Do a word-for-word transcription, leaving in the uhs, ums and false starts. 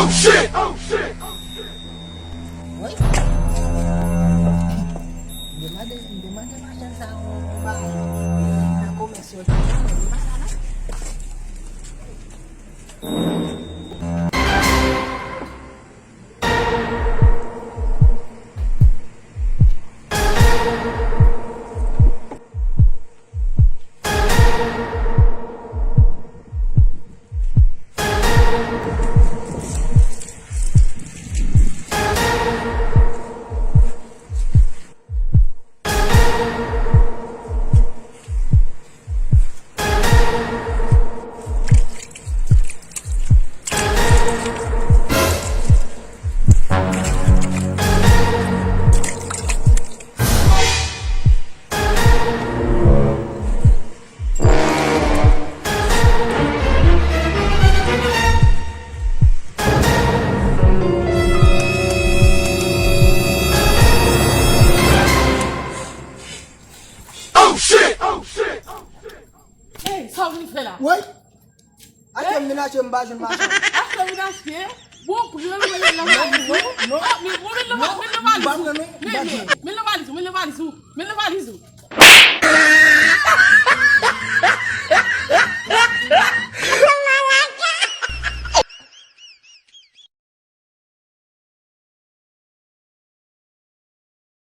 Shit! Oh, shit! Woy. M te mande, m te mande machann sa yon bagay nan komès yo. Li pa la, non? Oh shit! Oh shit! Hey, sa w vin fè la? Woy! Achte m vin achte, m pa jwenn machann. Achte vin achte? Bon, pran l, mete l nan valiz ou. Non, non, non. Ah, men bon, mete l nan valiz ou. M pa pran, non, m pa pran. Men, men, mete l nan valiz ou, mete l nan valiz ou.